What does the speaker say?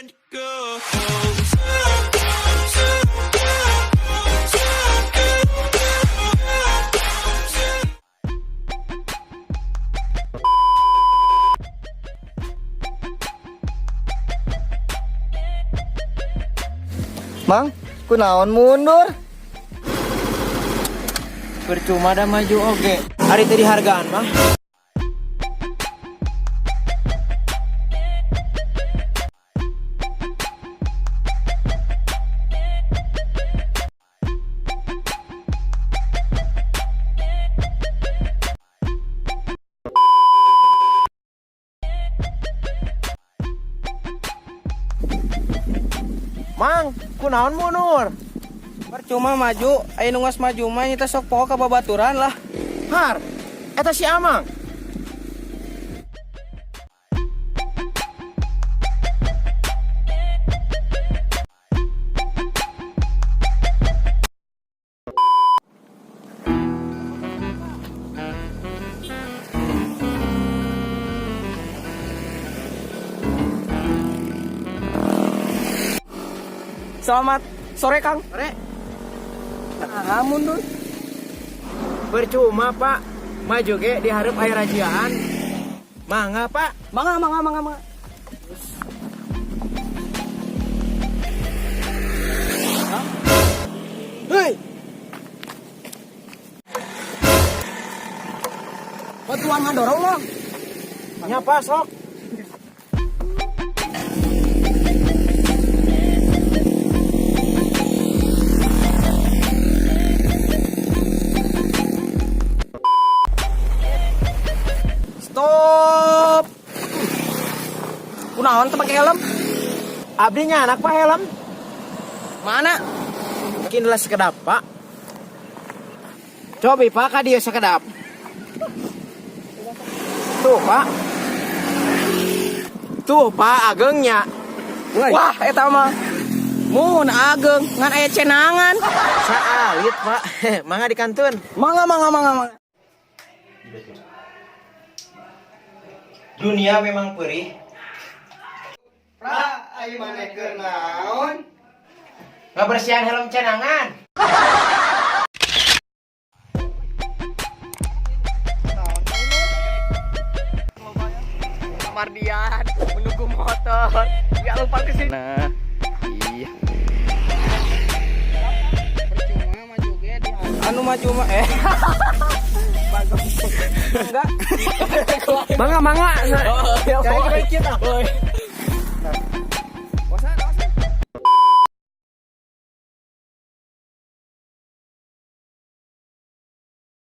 And go. Mang, kunaon mundur? Percuma dah maju oge. Ari teu dihargaan mah. Mang, kunaon mundur? Percuma maju, aya nu ngas maju mah nyita sok poho ka babaturan lah. Har, eta si Amang. Selamat sore, Kang. Sore. Nah, mundur. Percuma, Pak. Maju ge dihareup aya rajiaan. Mangga, Pak. Mangga, mangga, mangga, mangga. Hei. Batuan ngadorong lah. Nya, Pak, sok. Stop. Kunaon teu pake helm? Abdi nyandak, Pak, helm. Mana? Mungkin lah sekedap, Pak. Coba, Pak, ka dieu sekedap. Tuh, Pak. Tuh, Pak, agengnya. Wah, eta mah. Mun ageng ngan aya cenangan. Saalit, Pak. Mangga dikantun. Mangga, mangga, mangga, mangga. Dunia memang perih. Pra, ayo maneh keur naon? Ngabersihan helm cenangan. Mardian menunggu motor. Ya lupa ke sini. Nah, iya. Percuma maju ge di anu maju mah eh. Bagus. Enggak. Mangga, mangga. Oh, Jadi kita.